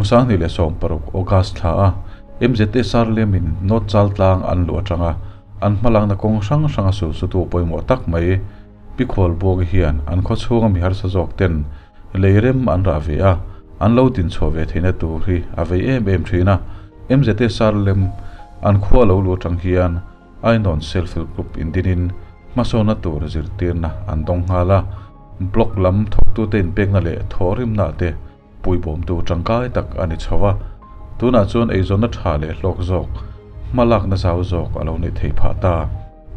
Kum 2016 August thla a MZSR lemin North Chaltlang an luh atanga an hmalakna kawng hrang hranga sulsutu pawimawh tak mai Pi Khualbuaki hian an khaw chhunga mi harsa zawk ten lei rem an rah ve a, an lo dinchhuah ve theihna tur hi a vei em em thin a. MZSR lem an khua lo luh atang hian Ainawn Self Help Group indinin hmasawnna tur zirtirna an dawng nghal a, Block lam thawktute inpekna leh thawhrimna te puibawmtu tangkai tak a ni chho a, tunah chuan eizawnna tha leh hlawk zawk, hmalakna zau zawk a lo neih theih phah ta.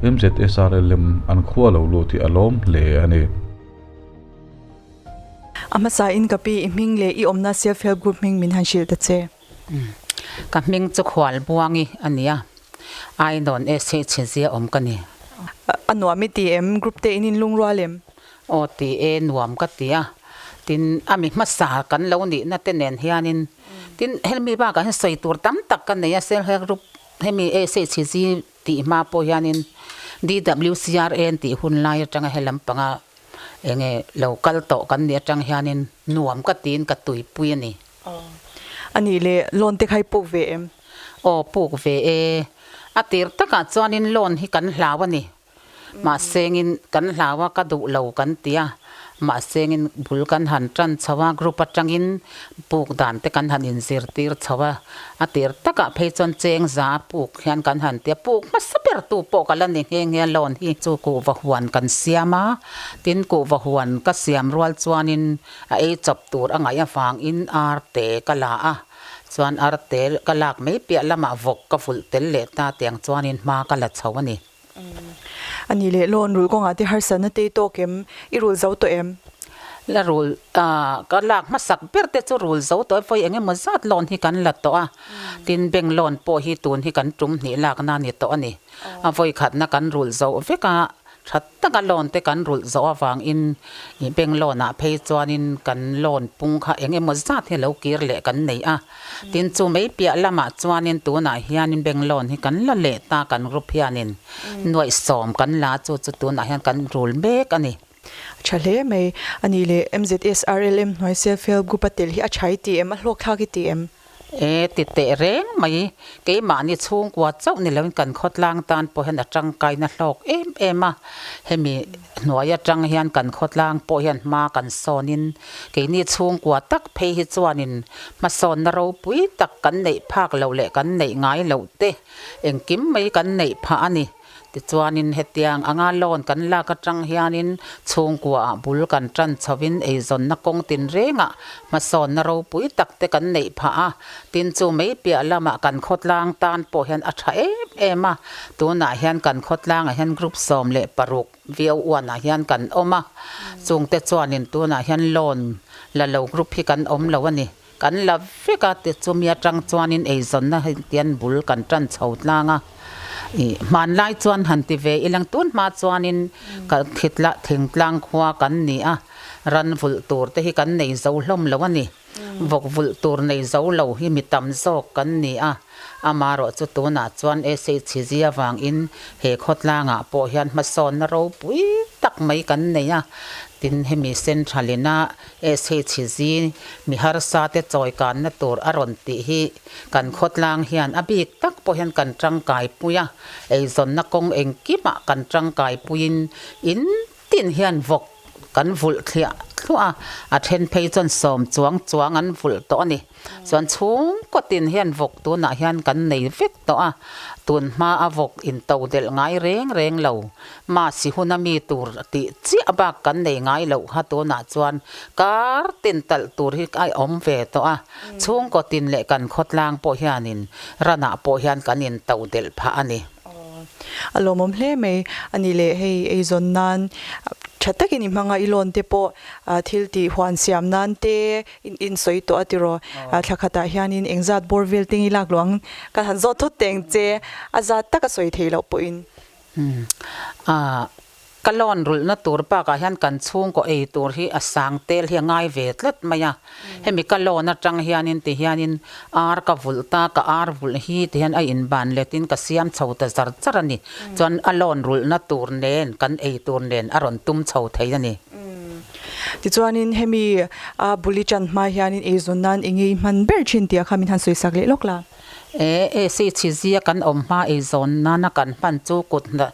MZSRLM an khua lo lut hi a lawm hle a ni. A hmasa in ka pi i hming leh i awmna Self Help Group hming min han hrilh ta che. Ka hming chu Khualbuangi a ni a, Ainawn SHG a awm ka ni. A nuam i ti em? Group te in inlungrual em? Aw ti e, nuam ka ti a. Tin, a mi hmasa kan lo nihna te nen hianin, tin, hemi bakah hian sawi tur tam tak ka nei a, Self Help Group hemi SHG tih hma pawh hianin DWCRN tih hun lai atanga he lampanga enge lo kal tawh kan nih atang hianin nuam ka tiin ka tuipui a ni. A nih leh loan te kha i puk ve em? Aw puk ve e. A tir takah chuanin loan hi kan hlau a ni. Mahsengin kan hlau a, ka duh lo kan ti a. Mahsengin bul kan han tan chho a, group atangin puk dan te kan han inzirtir chho a. A tir takah phei chuan cheng za a puk hian kan han ti a, puk hmasa ber tu pawh ka la ni nghe nghe a loan hi chu kuhva huan kan siam a. Tin kuhva huan ka siam rual chuanin A ei chawp tur a ngaih avangin arte ka la a, chuan arte ka lak mai piah lamah vawk ka vulh tel leh ta tiang chuanin hma ka la chho a ni. A nih leh loan rulh kawngah te harsatna te i tawk em? I rulh zo tawh em? La rulh a, ka lak hmasak ber te chu rulh zo tawh e, vawi eng emaw zat loan hi kan la tawh a, tin bank loan pawh hi tun hi kan tum hnih lakna a ni tawh a ni. A vawi khatna kan rulh zo vek a, Tha taka loan te kan rulh zawh avangin ih bank loan ah phei chuanin kan loan pung kha eng emaw zat hi lo kir leh kan nei a. Tin chu mai piah lamah chuanin tunah hianin bank loan hi kan la leh ta kan group hianin nuaihsawm kan la chu chu tunah hian kan rul mek a ni. Tha hle mai. A nih leh MZSRLM hnuai Self Help Group a tel hi a tha i ti em? A hlawkthlak i ti em? E ti teh reng mai, keimahni chhungkua chauh ni loin kan khawtlang tan pawh hian a tangkaina hlawk em em a, hemi hnuai atang hian kan khawtlang pawh hian hma kan sawnin keini chhungkua tak phei hi chuanin hmasawnna ropui tak kan neih phak loh leh kan neih ngai loh te engkim mai kan neih phah a ni. Tichuanin hetiang anga loan kan lak atang hianin chhungkuaah bul kan tan chhovin eizawnna kawng tinrengah hmasawnna ropui tak te kan neih phah a, tin chu mai piah lamah kan khawtlang tan pawh hian a tha em em a, tunah hian kan khawtlangah hian group 16 viau uanah hian kan awm a, chungte chuanin tunah hian loan la lo group hi kan awm lo a ni. Kan la vek a, chumi atang chuanin eizawnna hian bul kan tan chho tlang a, ih hmanlai chuan han ti ve ilang tun hma chuanin ka thitla thingtlang khua kan ni a, ran vulh tur te hi kan nei zo hlawm lo a ni, vawk vulh tur nei zo lo hi mi tam zawk kan ni a, amarawh chu tunah chuan SHG avangin he khawtlangah pawh hian hmasawnna ropui tak mai kan nei a, tin hemi central ina SHG mi harsa te chawi kanna tur a rawn tih hi kan khawtlang hian a bik tak pawh hian kan tangkai pui a, eizawnna kawng engkimah kan tangkai puiin in tin hian vawk kan vulh thliah thluah a, a then phei chuan sawm chuang chuang an vulh tawh a ni. Chuan chhungkaw tin hian vawk tunah hian kan nei vek tawh a, tun hma a vawk in to delh ngai reng reng lo. Masi huna mi tur tih chiah bak kan nei ngai loh kha tunah chuan kar tin talh tur hi a awm ve tawh a, chhungkaw tin leh kan khawtlang pawh hianin ranah pawh hian kan in to delh phah a ni. A lawmawm hle mai a ni leh hei eizawn nan tha takin i hmang a, i loan te pawh thil tih huan siam nan te In sawi tawh a tiraw? Thla khatah hianin engzat bawr vel te nge lak lo ang? Kan han zawt thawt teng che, a zat taka sawi theih loh pawhin. Umm. Ka loan rulhna tur bakah hian kan chhungkaw ei tur hi a sang tel hi a ngai ve tlat mai a. Hemi ka loan atang hianin ti hianin ar ka vulh ta, ka ar vulh hi ti hian a inban letin ka siam chho ta zar zar a ni. Chuan a loan rulhna tur nen kan ei tur nen a rawn tum chho thei a ni. Tichuanin hemi a bul i ṭan hma hianin eizawn nan eng nge i hman ber ṭhin tih a kha min han sawisak leh lawk la. E, AC chhizia kan awm hma eizawn nana kan hman chu kut hna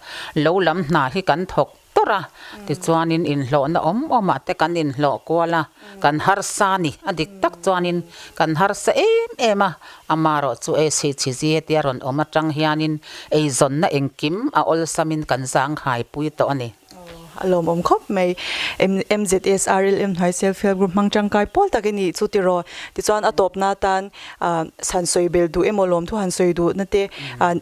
lo lam hna hi kan thawk tawrh a, tichuanin inhlawhna awm awmah te kan inhlawh kual a, kan harsa a ni. A dik tak chuanin kan harsa em em a, amarawh chu AC chhizia tia rawn awm atang hianin eizawnna engkim a awlsamin kan zanghaipui tawh a ni. A lawmawm khawp mai. MZSRLM hnuai Self Help Group hmang tangkai pawl tak i nih chu tiraw? Tichuan a tawpna atan han sawi bel duh emaw lawmthu han sawi duhna te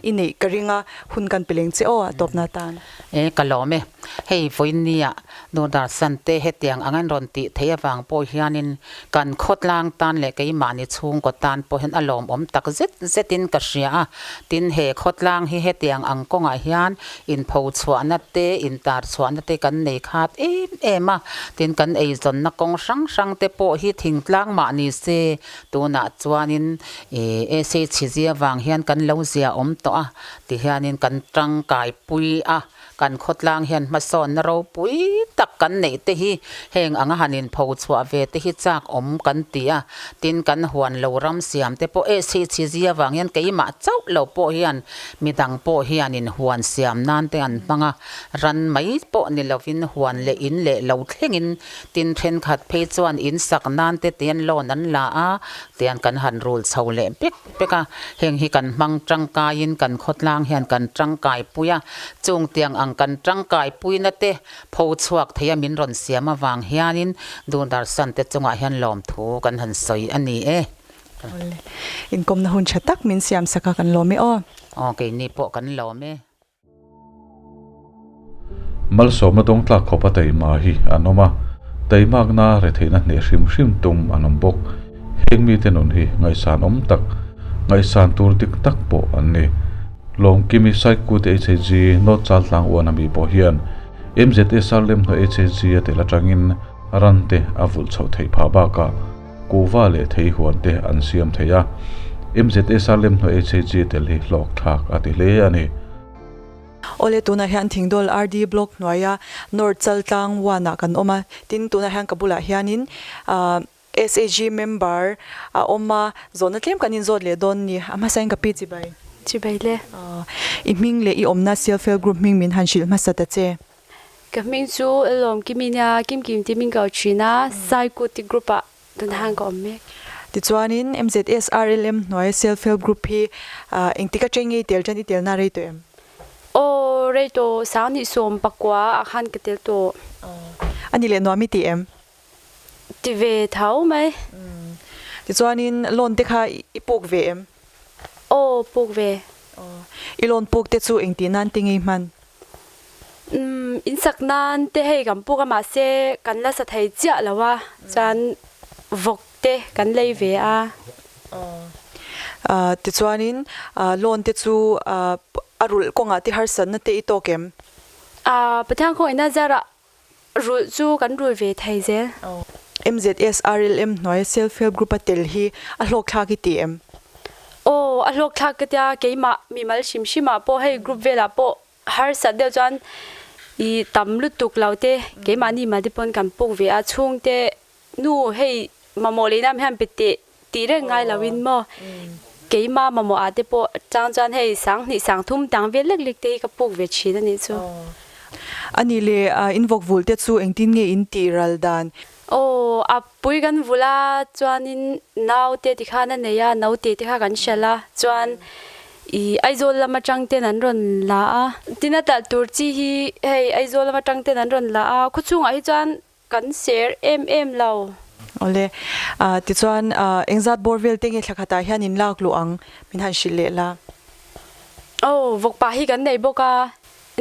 i neih ka ring a, hun kan pe leng che aw a tawpna atan. E, ka lawm e. Hei vawiinnia Doordarshan te hetiang ang an rawn tih theih avang pawh hianin kan khawtlang tan leh keimahni chhungkaw tan pawh hian a lawmawm tak zet zetin ka hria a. Tin, he khawtlang hi hetiang ang kawngah hian Inpho chhuahna te, intar chhuahna te kan nei khat em em a, tin kan eizawnna kawng hrang hrang te pawh hi thingtlang mah ni se, tunah chuanin ih AC chhizia vang hian kan lo zia awm tawh a, tihianin kan tangkaipui a, kan khawtlang hian hmasawnna ropui tak kan neih te hi heng anga han inpho chhuah ve te hi chak awm kan ti a, tin kan huan lo ram siam te pawh AC chhizia vang hian keimah chauh lo pawh hian Midang pawh hianin huan siam nan te an hmang a, ran mai pawh ni lovin huan leh in leh lo thlengin tin thenkhat phei chuan in sak nan te tian loan an la a, tian kan han rul chho leh pek pek a, heng hi kan hmang tangkaiin kan khawtlang hian kan tangkai pui a, chung tiang ang kan tangkai puina te pho chhuak thei a min rawn siam avang hianin Doordarshan te chungah hian lawmthu kan han sawi a ni e. Awle, inkawmna hun tha tak min siam sak a, kan lawm e aw. Aw, keini pawh kan lawm e. Malsawmna dawng tlak khawpa taima hi an awm a, taimakna retheihna hneh hrim hrim tum an awm bawk. Heng mite nun hi ngaihsan awm tak, ngaihsan tur dik tak pawh an ni. Lawmkimi Saikute HHG North Chaltlang uan ami pawh hian MZSR Lemhnaw HHG a tel atangin ran te a vulh chhoh theih phah bakah, Kuhva leh thei huan te an siam thei a, MZSR lemhnaw HHG tel hi hlawk thlak a ti hle a ni. Awle tunah hian Thingdawl RD Block hnuaia North Chaltlang One ah kan awm a, tin tunah hian ka bulah hianin SHG member a awm a, zawhna tlem kan inzawt leh dawn ni, a hmasain ka pi chibai. Chibai le. I hming leh i awmna Self Help Group hming min han hrilh hmasa ta che. Ka hming chu Lawm Kimi nia, Kim Kim tih min ko thin a, Saikuti group ah tunhang ka awm mek. Tichuanin MZSRLM hnuaia Self Help Group hi engtik atang nge i tel tan i telna rei tawh em? Aw, rei tawh, 2019 ah khan ka tel tawh. A ni leh nuam i ti em? Ti ve tho mai. Tichuanin loan te kha i puk ve em? Aw, puk ve. I loan puk te chu engtih nan te nge i hman? Umm in sak nan te hei kan puk a mahse kan la sa thei chiah lo a chuan vawk te kan lei ve a. Aw tichuanin loan te chu a rulh kawngah te harsatna te i tawk em? Aw Pathian khawngaihna zarah rulh chu kan rulh ve thei zel. MZSRLM hnuaia Self Help Group a tel hi a hlawkthlak i ti em? Aw a hlawkthlak ka tia keimah mimal hrim hrimah pawh hei group velah pawh Harsat deuh chuan i tam lutuk lo te, keimahni mah te pawn kan puk ve a, chhungte nu hei mamawh leh nam hian pe teh tih reng ngai lo in maw, keimah mamawh ah te pawh chang chuan hei 2000 3000 tang vel lek lek te hi ka puk ve thin a nih chu. A nih leh in vawk vulh te chu engtin nge in tih ral dan? Aw, a pui kan vulh a, chuanin naute ti khan a nei a, naute te kha kan hralh a, chuan Ih, Aizawl lam atang ten an rawn la a. Tin a talh tur chi hi hei Aizawl lam atang ten an rawn la a, khawchhungah hi chuan kan ser em em lo. Awle, tichuan engzat bawr vel te nge thla khatah hian in lak luh ang min han hrilh leh la. Aw, vawkpa hi kan nei bawk a,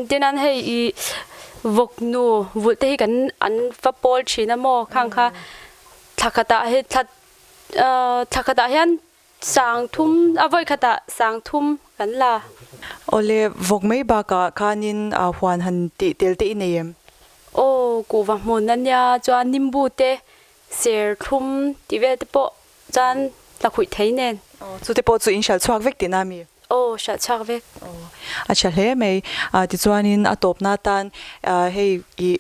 tin an hei ih vawknu vulh te hi kan an va pawl thin a maw khang kha thla khatah hi thla thla khatah hian 3000, a vawi khatah 3000 kan la. Awle, vawk mai bakah khanin huan han tih tel te i nei em? Aw, kuhva hmun a nia, chuan nimbu te, serthlum tih vel te pawh chuan la khuih thei nen. Aw, chu te pawh chu in hralh chhuak vek tihna mi? Aw, hralh chhuak vek. Aw, a tha hle mai. Tichuanin a tawpna atan hei i.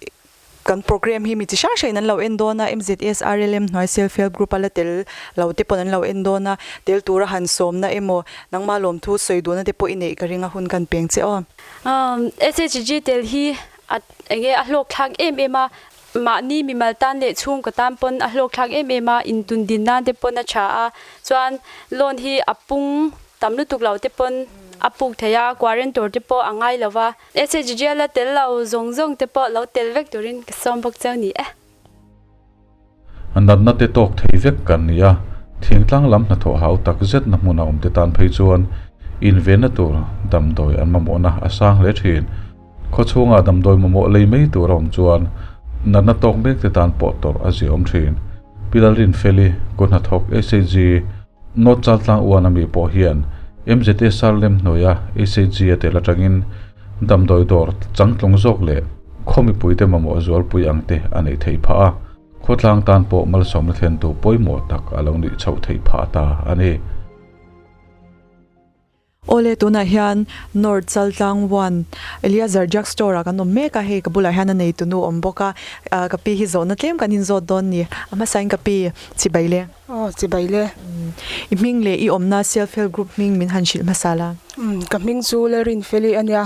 Kan program hi mi chi hrang hrangin an lo en dawn a, MZSRLM hnuai Self Help Group a la tel lo te pawn an lo en dawn a, tel tura han sawmna emaw nangmah lawmthu sawi duhna te pawh i neih ka ring a hun kan peng che aw. SHG tel hi a enge a hlawk thlak em em a, mahni mimal tan leh chhungkaw tan pawn a hlawk thlak em em a, intun din nan te pawn a tha a, chuan loan hi a pung tam lutuk lo te pawn a puk thei a, guarantor te pawh a ngai lo va. SHG la tel lo zawng zawng te pawh lo tel vek turin ka sawm bawk cheu ni e. A natna te tawk thei vek kan ni a, thingtlang lam hnathawh hau tak zetna hmuna awm te tan phei chuan invenna tur damdawi an mamawhna a sang hle thin. Khawchhungah damdawi mamawh lei mai tur a awm chuan natna tawk mek te tan pawh tawrh a ziaawm thin. Pi Lalrinfeli, kut hnathawk SHG, North Chaltlang uan ami pawh hian MZSR lem hnuaia SHG a tel atangin damdawi dawr changtlung zawk leh khaw mipuite mamawh zualpui ang te a neih theih phah a, khawtlang tan pawh malsawmna thlentu pawimawh tak a lo nih chhoh theih phah ta a ni. Awle, tunah hian North Chaltlang One Eleazar Drug Store ah kan awm mek a, hei ka bulah hian a neitu nu awm bawk a, ka pi hi zawhna tlem kan inzawt dawn ni. A hmasain ka pi chibai le. Aw, chibai le. I hming leh i awmna Self Help Group hming min han hrilh hmasa la. Umm, ka hming chu Lalrinfeli a nia,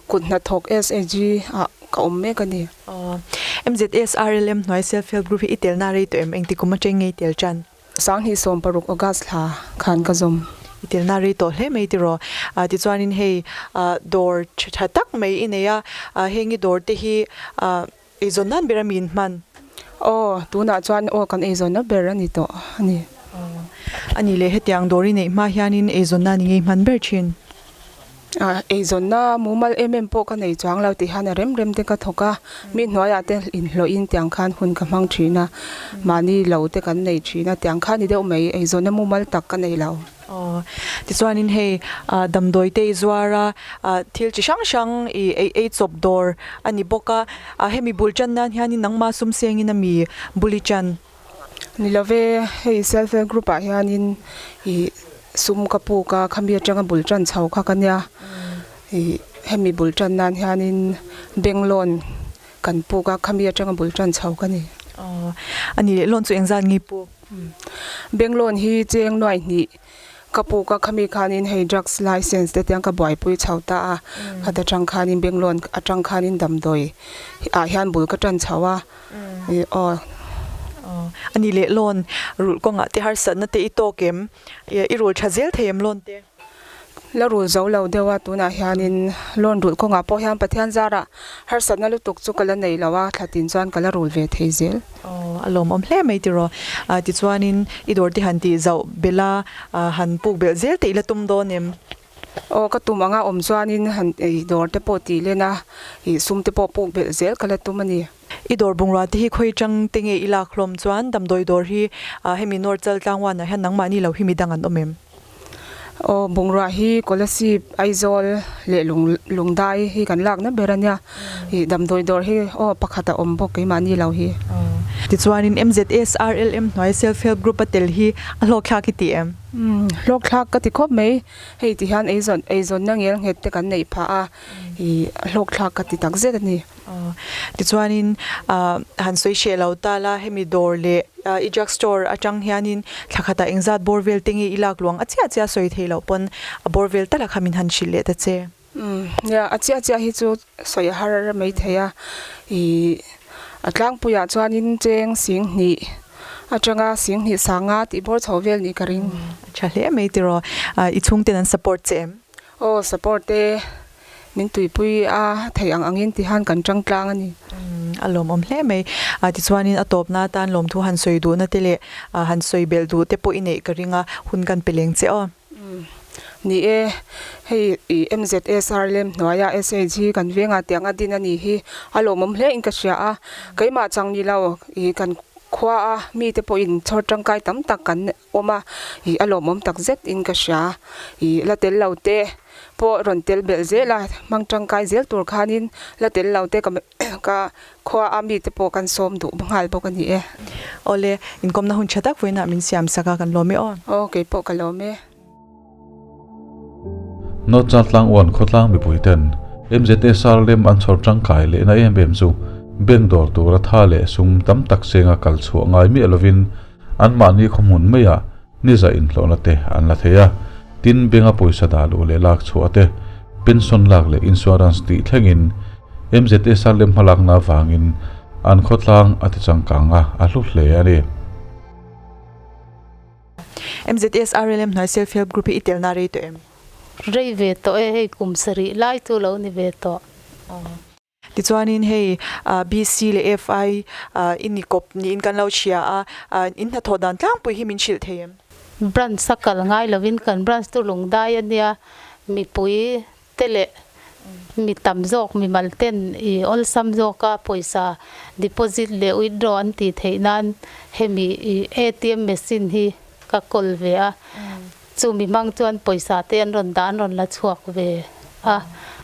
kut hnathawk SAG ah ka awm mek a ni. Aw, MZSRLM hnuai Self Help Group hi i telna rei tawh em? Engti kum atang nge i tel tan? 2016 August thla khan ka zawm. I telna rei tawh hle mai tiraw? Tichuanin hei dawr tha tha tak mai i nei a, heng i dawr te hi eizawn nan ber a mi in hman? Aw, tunah chuan aw kan eizawnna ber a ni tawh a ni. Aw, a nih leh hetiang dawr i neih hma hianin eizawnna ni ngei hman ber thin? Eizawnna mumal em em pawh ka nei chuang lo tih hian a rem rem te ka thawk a, mi hnuaiah te inhlawhin tiang khan hun ka hmang thin a, mahni lo te kan nei thin a, tiang khan ni deuh mai eizawnna mumal tak ka nei lo. Aw, tichuanin hei damdawi te i zuar a, thil chi hrang hrang i ei ei chawp dawr a ni bawk a, hemi bul tan nan hianin nangma sum sengin a mi bul i tan? Ni love, hei self help group ah hianin ih sum ka puk a, khami atanga bul tan chho kha ka nia. Ih hemi bul tan nan hianin bank loan kan puk a, khami atanga bul tan chho ka ni. Aw, a ni leh loan chu engzat nge puk? Bank loan hi cheng nuai hnih ka puk a, khami khanin hei drugs license te tiang ka buaipui chho ta a, khata tang khanin bank loan atang khanin damdawi ah hian bul ka tan chho a. Aw. A ni leh loan rulh kawngah te harsatna te i tawk em? I rul tha zel thei em loan te? La rul zo lo deuh a, tunah hianin loan rulh kawngah pawh hian Pathian zarah harsatna lutuk chu ka la nei lo a, thlatin chuan ka la rul ve thei zel. Aw, a lawmawm hle mai tiraw. Tichuanin i dawr te han tih zauh belh a, han puk belh zel te i la tum dawn em? Aw ka tum anga awm chuanin han ei dawr te pawh tih len a, ih sum te pawh puk belh zel ka la tum a ni. I dawr bungrua te hi khawi tang te nge i lak hlawm chuan damdawi dawr hi hemi North Chaltlang One ah hian nangmahni lo hi midang an awm em? Aw bungrua hi Kolasib, Aizawl leh Lung Lungdai hi kan lakna ber a nia. Ih damdawi dawr hi aw pakhat a awm bawk keimahni lo hi. Tichuanin MZSRLM hnuai Self Help Group a tel hi a hlawkthlak i ti em? Umm hlawkthlak ka ti khawp mai. Hei ti hian eizawn eizawnna ngel nghet te kan neih phah a, ih hlawkthlak ka ti tak zet a ni. Tichuanin han sawi hreh lo ta la, hemi dawr leh i drug store atang hianin thla khatah engzat bawr vel te nge i lak luang a chiah chiah sawi theih loh pawn a bawr vel tal a kha min han hrilh leh ta che. Umm nia a chiah chiah hi chu sawi a har mai thei a, ih a tlangpuiah chuanin cheng sing hnih atanga sing hnih sanga tih bawr chho vel nih ka ring. A tha hle mai tiraw, i chhungten an support che em? Aw support te min tuipui a theih ang angin ti han kan tang tlang a ni. Umm a lawmawm hle mai, tichuanin a tawpna atan lawmthu han sawi duhna te leh han sawi belh duh te pawh i neih ka ring a, hun kan pe leng che aw. Ni e, hei i MZSR lem hnuaia SHG kan vengah tiang a din a nih hi a lawmawm hle in ka hria a, keimah chang ni lo i kan khua a mite pawhin chhawr tangkai tam tak kan awm a, i a lawmawm tak zet in ka hria. I la tel lo te pawh rawn tel belh zel a, hmang tangkai zel tur khanin la tel lo te ka ka Khua a mite pawh kan sawm duh nghal bawk a ni e. Awle, inkawmna hun tha tak vawiinah min siam sak a, kan lawm e aw. Aw, kei pawh ka lawm e. North Chaltlang Uan khawtlang mipui ten MZSR lem an chhawr tangkai lehna em em chu Bank dawr tura tha leh sum tam tak senga kal chhuah ngai miah lovin anmahni khawhmun maiah niza inhlawhna te an la thei a. Tin, bank-a pawisa dah luh leh lak chhuah te, pension lak leh insurance tih thlengin MZSR lem hmalakna avangin an khawtlang a tichangkang a, a hlu hle a ni. MZSRLM hnuai Self Help Group hi i telna rei tawh em? Rei ve tawh e, hei kum sarih lai chu lo ni ve tawh. Tichuanin hei BC leh FI i ni kawp niin kan lo hria a, in hnathawh dan tlangpui hi min hrilh thei em? Branch a kal ngai lovin kan branch chu lungdai a nia, mipui te leh mi tam zawk mimal ten i awlsam zawka pawisa deposit leh withdraw an tih theih nan hemi i atm machine hi ka kawl ve a, chumi hmang chuan pawisa te an rawn dah an rawn la chhuak ve a.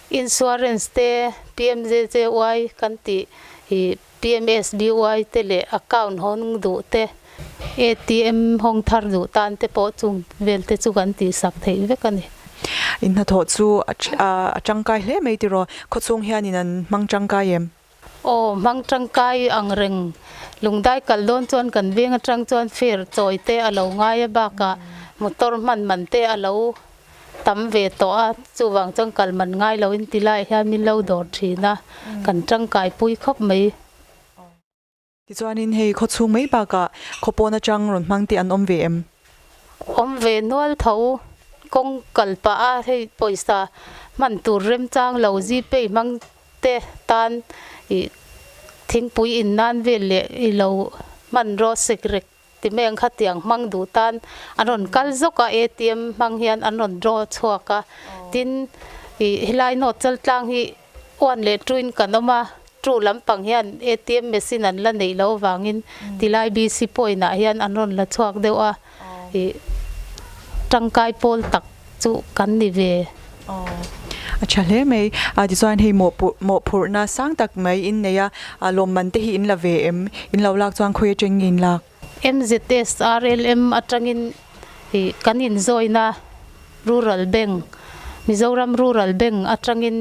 Insurance te PMJJY kan tih i PMSBY te leh account hawng duh te ATM hawng thar duh tan te pawh chung vel te chu kan tihsak theih vek a ni. In hnathawh chu a tangkai hle mai tiraw? Khawchhung hianin an hmang tangkai em? Aw, hmang tangkai ang reng. Lungdai kal dawn chuan kan veng atang chuan fare chawi te a lo ngai a bakah motor hman man te a lo tam ve tawh a, chuvang chuan kal man ngai loin ti laiah hian min lo dawr thin a, kan tangkai pui khawp mai. Tichuanin hei khawchhung mai bakah khaw pawn atang rawn hmang te an awm ve em? Awm ve nual tho, kawng kal pah a hei pawisa hman tur remchang lo Gpay hmang te tan ih thingpui in nan vel leh i lo hmanraw sekrek ti mai ang kha tiang hmang duh tan an rawn kal zawk a ATM hmang hian an rawn draw chhuak a tin ih helai note chaltlang hi one leh two in kan awm a two lampang hian ATM machine an la neih loh avangin tilai BC point ah hian an rawn la chhuak deuh a ih tangkai pawl tak chu kan ni ve. A tha hle mai. Tichuan hei mawhphurhna sang tak mai in nei a, lawmman te hi in la ve em? In lo lak chuan khawi atang nge in lak? MZSRLM atangin ih kan inzawina Rural Bank, Mizoram Rural Bank atangin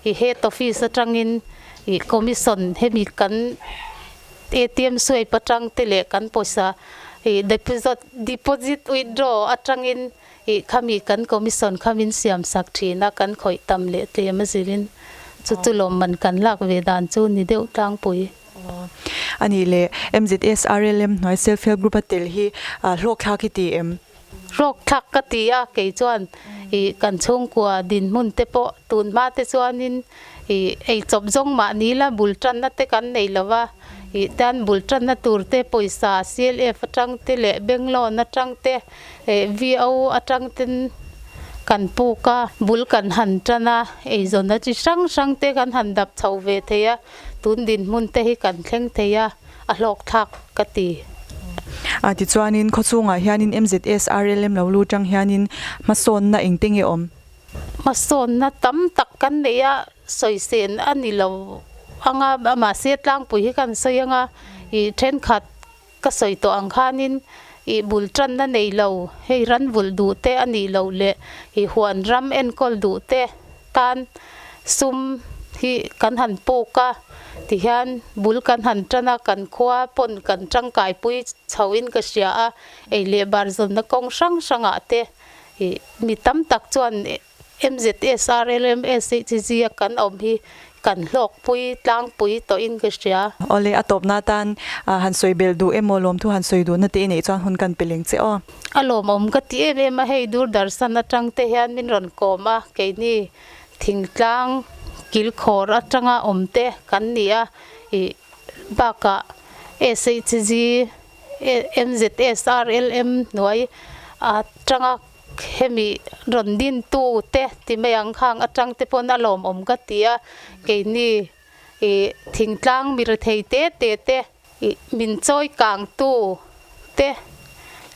ih Head Office atangin ih Commission hemi kan ATM swipe atang te leh kan pawisa ih deposit deposit withdraw atangin Ih khami kan commission kha min siam sak thin a, kan khawih tam leh tlem a zirin chu chu lawmman kan lak ve dan chu ni deuh tlangpui. A nih leh MZSRLM hnuai self help group a tel hi hlawk thlak i ti em? Hlawk thlak ka ti a, kei chuan ih kan chhungkua dinhmun te pawh tun hma te chuanin ih eichawp zawng mahni la bul tanna te kan nei lo va, ih tan bul tanna tur te pawisa CLF atang te leh bank loan atang te VO atang ten kan puk a, bul kan han tan a, eizawnna chi hrang hrang te kan han dap chho ve thei a, tun dinhmun te hi kan thleng thei a, a hlawk thlak ka ti. A tichuanin khawchhungah hianin MZSRLM lo lu tang hianin hmasawnna engte nge awm? Hmasawnna tam tak kan nei a, sawisên a ni lo ang a, mahse tlangpui hi kan sawi ang a, ih thenkhat Ka sawi tawh ang khanin ih bul tanna nei lo, hei ran vulh duh te a nih loh leh ih huan ram enkawl duh te tan sum hi kan han puk a, tihian bul kan han tan a, kan khua pawn kan tangkaipui chhoin ka hria a, ei leh bar zawnna kawng hrang hrangah te ih mi tam tak chuan MZSRLMSHG a kan awm hi kan hlawkpui tlangpui tawhin ka hria. Awle, a tawpna atan han sawi belh duh emaw lawmthu han sawi duhna te i neih chuan hun kan pe leng che aw. A lawmawm ka ti em em a, hei Doordarshan atang te hian min rawn kawm a, keini thingtlang kilkhawr atanga awm te kan ni a, ih bakah SHG, MZSRLM hnuai atanga Hemi rawn dintu te ti mai ang khang atang te pawn a lawmawm ka ti a, keini ih thingtlang mi rethei te te te ih min chawi kangtu te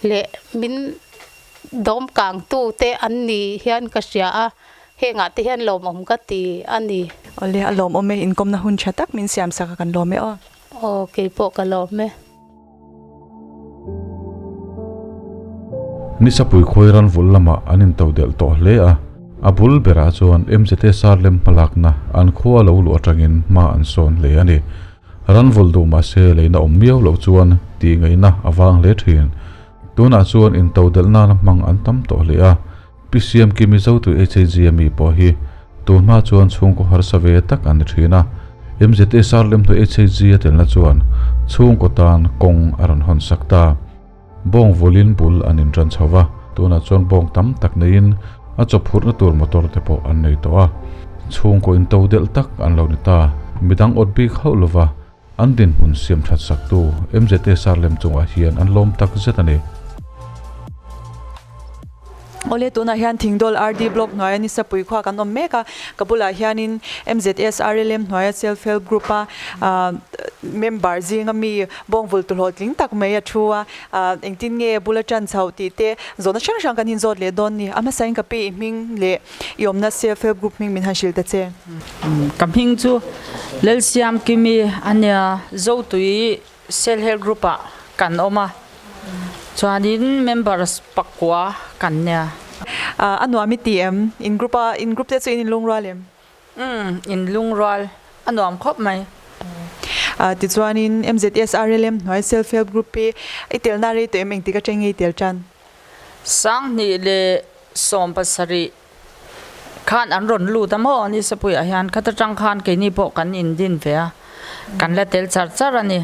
leh min dawm kangtu te an ni hian ka hria a, hengah te hian lawmawm ka ti a ni. Awle, a lawmawm e, inkawmna hun tha tak min siam sak a kan lawm e aw. Aw, keipawh ka lawm e. Nisapui khawi ran vul lamah an intodelh tawh hle a, a bul berah chuan MZSR lem hmalakna an khua lo luh atangin hma an sawn hle a ni. Ran vul duh mah se leina awm miau loh chuan tih ngaihna a vang hle thin. Tunah chuan intodelh nana hmang an tam tawh hle a, Pi Siamkimi Zotui HAG a mi pawh hi tunhma chuan chhungkaw harsa ve tak an ni thin a, MZSR lem hnuai HAG a telna chuan chhungkaw tan kawng a rawn hawn sak ta. Bawng vulin bul an intan chho va, tunah chuan bawng tam tak neiin a chawphurhna tur motor te pawh an nei tawh a. Chhungkaw intodelh tak an lo ni ta. Midang awt bik hauh lova an dinhmun siam that saktu MZSR lem chungah hian an lawm tak zet a ni. Awle tunah hian Thingdawl RD Block hnuaia Nisapui khua kan awm mek a, ka bulah hianin MZS RLM hnuaia Self Help Group a member zinga mi bawngvul tuhlawh tling tak mai a thu a, engtin nge bula tan chhoh tih te zawhna hrang hrang kan inzawt leh dawn ni. A hmasain ka pi i hming leh i awmna Self Help Group hming min han hrilh ta che. Ka hming chu Lalsiamkimi a nia, Zotui Self Help Group ah kan awm a, chuanin members pakua kan nia. A nuam i ti em? In group a, in group te chu in inlungrual em? Umm, inlungrual a nuam khawp mai. Tichuanin MZSRLM hnuai Self Help Group hi i telna rei tawh em? Engtik atang nge i tel tan? 2017 khan an rawn lut a maw ni Sapuiah hian khata tang khan keini pawh kan indin ve a, kan la tel char char a ni.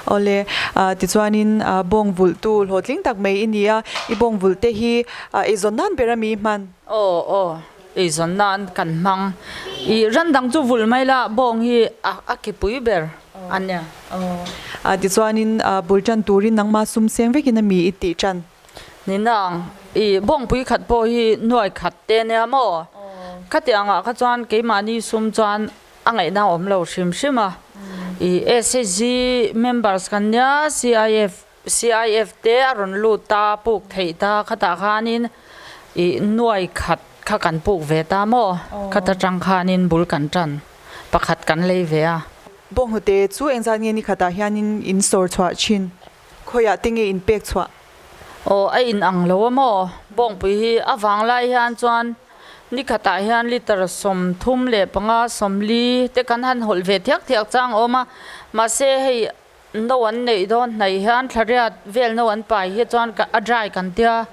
Awle, tichuanin bawng vulhtu hlawhtling tak mai i ni a, i bawng vulh te hi eizawn nan ber a mi hman? Aw aw, eizawn nan kan hmang. I ran dang chu vulh mai la, bawng hi a ki pui ber a nia. Aw, tichuanin bul tan turin nangmah sum seng vekin a mi i tih tan? Ni nang, i bawngpui khat pawh hi nuai khat te nia maw? Khatiang ah kha chuan keimahni sum chuan a ngaihna a awm lo hrim hrim a. I SHG members kan nia, CIF, CIF te a rawn lut ta, puk theih ta, khatah khanin i nuai khat kha kan puk ve ta maw? Khata tang khanin bul kan tan, pakhat kan lei ve a. Bawnghnute chu engzat nge ni khatah hianin in sawr chhuah thin? Khawiah te nge in pek chhuah? Aw, a in ang lo a maw? Bawngpui hi a vanglai hian chuan nikhatah hian litre 35, 40 te kan han hawlh ve thiak thiak chang a awm a. Mahse hei no an neih dawn hnaih hian thlariat vel no an pai hi chuan a dry kan tia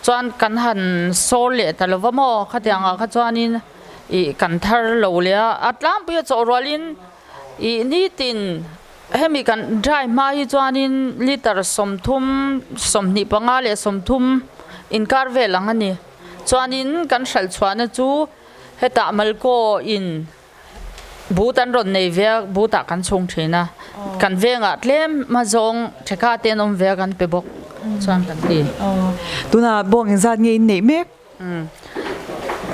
chuan kan han sawr leh ta lo va maw? Khatiangah kha chuanin ih kan thar lo leh a, a tlangpui a chawh rualin ih nitin Hemi kan dry hma hi chuanin litre 30, 25 leh 30 inkar vel ang a ni. Chuanin kan hralh chhuahna chu hetah Malkaw in but an rawn nei ve a, but ah kan chhung thin a. Kan vengah tlem hma zawng theka te an awm ve a kan pe bawk chuan kan ti. Tunah bawng engzat nge in neih mek?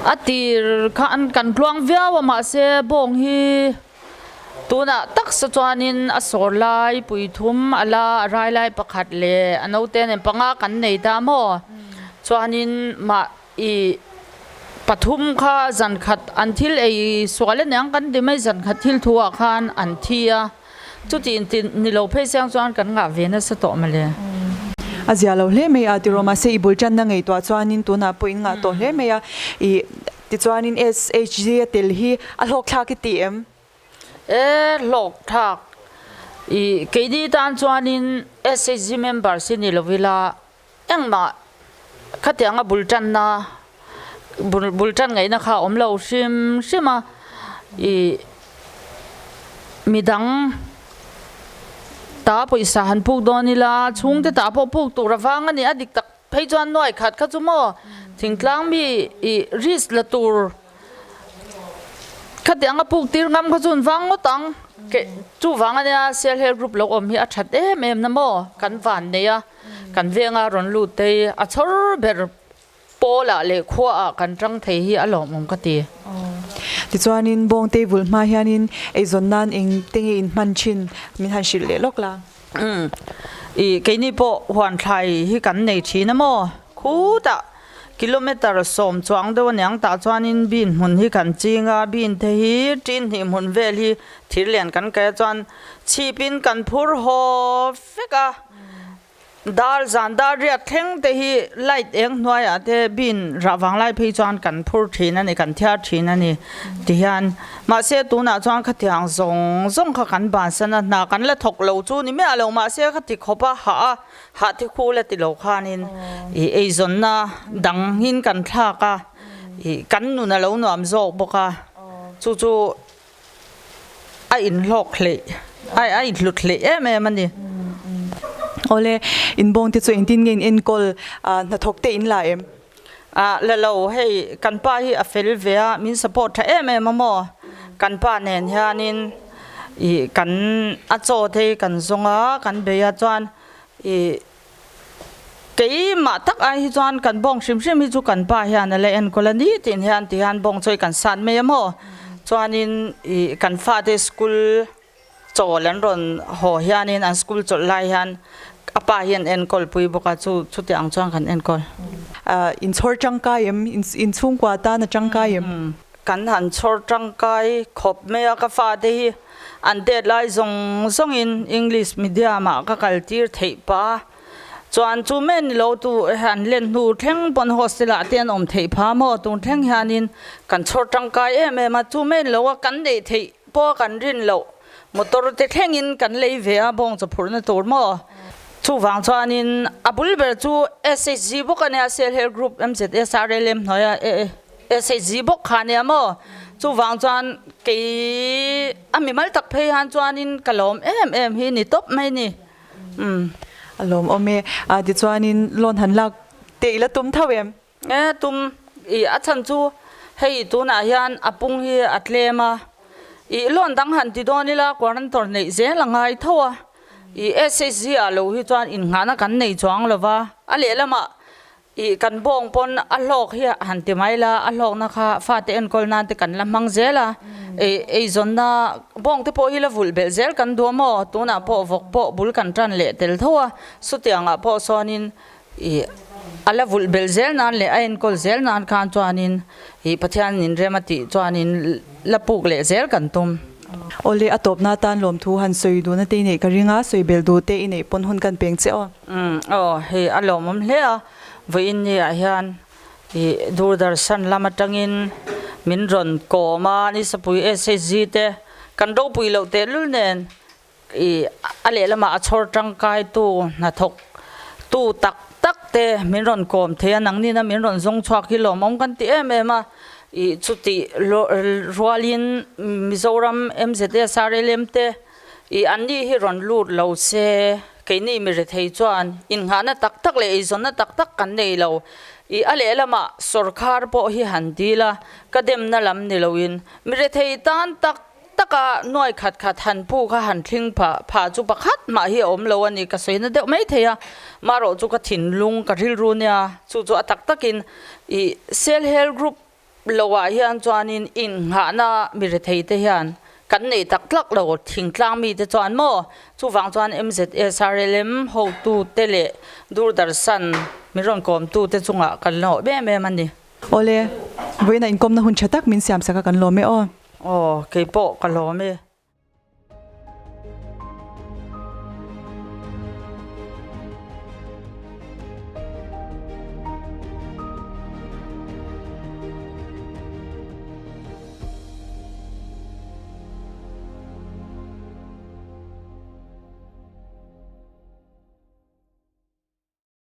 A tir khan kan tluang viau a mahse bawng hi Tunah taksa chuanin a sawr lai puithum a la a rai lai pakhat leh a naute nen panga kan nei ta maw? Chuanin mah i pathum kha zankhat an thil ei sual aniang kan ti mai zankhat thil thu ah khan an thi a, chuti inti ni lo phei siang chuan kan ngah ve nasa tawh mawle. A zia lo hle mai a tiraw mahse i bul tanna ngaihtuah chuanin tunah pawh in ngah tawh hle mai a i Tichuanin SHG a tel hi a hlawkthlak i ti em? E, hlawkthlak. I keini tan chuanin SHG members hi ni lo ila engmah khatianga bul tanna bul bul tan ngaihna kha a awm lo hrim hrim a. I midang ta pawisa han puk dawn ila chhungte ta pawh puk tur avang a ni a dik tak. Phei chuan nuai khat kha chu maw thingtlang mi i risk la tur khatiang a puk tir ngam kha chu an vang ngawt ang ke chuvang ania self help group lo awm hi a that em em na maw kan van nei a kan venga rawn lut te hi a chhawr ber pawl ah leh khua ah kan tang thei hi a lawmawm ka ti. Tichuanin Bawngtei vul hma hianin eizawn nan eng te nge in hman thin min han hrilh leh lawk la. Umm i keini pawh huan thlai hi kan nei thin a maw? Khutah kilometre 10 chuang deuh aniang tah chuanin bean hmun hi kan ching a, bean te hi tin hnih hmun vel hi thir lian kan kai a chuan chhipin kan phur haw vek a. Dar zan dar riat thleng te hi light eng hnuaiah te bin rah vang lai phei chuan kan phur thin a ni, kan thiar thin a ni ti hian. Mahse tunah chuan khatiang zawng zawng kha kan bansan a, hna kan la thawk lo chu ni miah lo mahse khati khawp a hah a, hah thi khu la ti lo khanin ih eizawnna dang hin kan thlak a, ih kan nun a lo nuam zawk bawk a, chu chu a inhlawk hleih a a inhlut hleih em em a ni. Awle, inbawng te chu engtin nge in enkawl hnathawk te in la em? Ah la lo, hei kan pa hi a fel ve a, min support tha em em a maw? Kan pa nen hianin ih kan a chaw te hi kan zawng a, kan bei a chuan ih Keimah tak ai hi chuan kan bawng hrim hrim hi chu kan pa hian a la enkawl a ni tiin hian ti hian bawng chawi kan sat mai a maw? Chuanin ih kan fate school chawl an rawn haw hianin an school chawlh lai hian a pa hian enkawl pui bawk a chu chutiang ang chuan kan enkawl. Inchhawr tangkai em? Inchhungkua tan a tangkai em? Kan han chhawr tangkai khawp mai a, ka fate hi an tet lai zawng zawngin English medium ah ka kal tir theih pah a, chuan chu mai ni lo tu an len hnu thleng pawn hostel ah te an awm theih phah maw, tun thleng hianin kan chhawr tangkai em em a, chu mai ni lo a kan neih theih pawh kan rin loh motor te thlengin kan lei ve a bawng chaw phurhna tur maw, chuvang chuanin a bul ber chu SHG bawk a nia, Self Help Group MZSRLM hnuaia. SHG bawk kha nia maw? Chuvang chuan kei a mimal tak phei han chuanin ka lawm em em hi ni tawp mai ni. Umm. A lawm awm e. A tichuanin loan han lak teh ila tum tho em? E tum. I a chhan chu hei tunah hian a pung hi a tlem a. I loan dang han ti dawn ila quarantor neih zel a ngai tho a. I SHG ah lo hi chuan innghahna kan nei chuang lova. A lehlamah Ih kan bawng pawn a hlawk hi han ti mai la, a hlawkna kha fate enkawl nan te kan la hmang zel a, ei eizawnna bawng te pawh hi la vulh belh zel kan duh a maw, tunah pawh vawk pawh bul kan tan leh tel tho a, sutiangah pawh sawnin ih a la vulh belh zel nan leh a enkawl zel nan khan chuanin ih Pathian in rem a tih chuanin la puk leh zel kan tum. Awle a tawpna atan lawmthu han sawi duhna te i neih ka ring a, sawi belh duh te i neih pawn hun kan peng che aw. Umm aw hei a lawmawm hle a, vawiin ni ah hian ih Doordarshan lam atangin min rawn kawm a, Nisapui SHG te kan ropui loh tehlul nen ih a lehlamah a chhawr tangkai tu hnathawk tu tak tak te min rawn kawm thei a, nangnin a min rawn zawng chhuak hi lawmawm kan ti em em a, ih chutih rualin Mizoram MZSRLM te Ih anni hi rawn lut lo se, keini mi rethei chuan innghahna tak tak leh eizawnna tak tak kan nei lo. Ih a lehlamah sawrkhar pawh hi han dil a, ka demna lam ni loin mi rethei tan tak taka nuai khat khat han pu kha han thling phah phah chu pakhat mah hi a awm lo a ni, ka sawina deuh mai thei a, marawh chu ka thinlung ka rilru nia, chu chu a tak takin ih self help group Lo ah hian chuanin innghahna mi rethei te hian kan nei tak tlak lo thingtlang mi te chuan maw chuvang chuan MZSRLM hotu te leh Doordarshan min rawn kawm tu te chungah kan la awm em em a ni. Awle, vawiin a inkawmna hun tha tak min siam sak a kan lawm e aw. Aw, keipawh ka lawm e.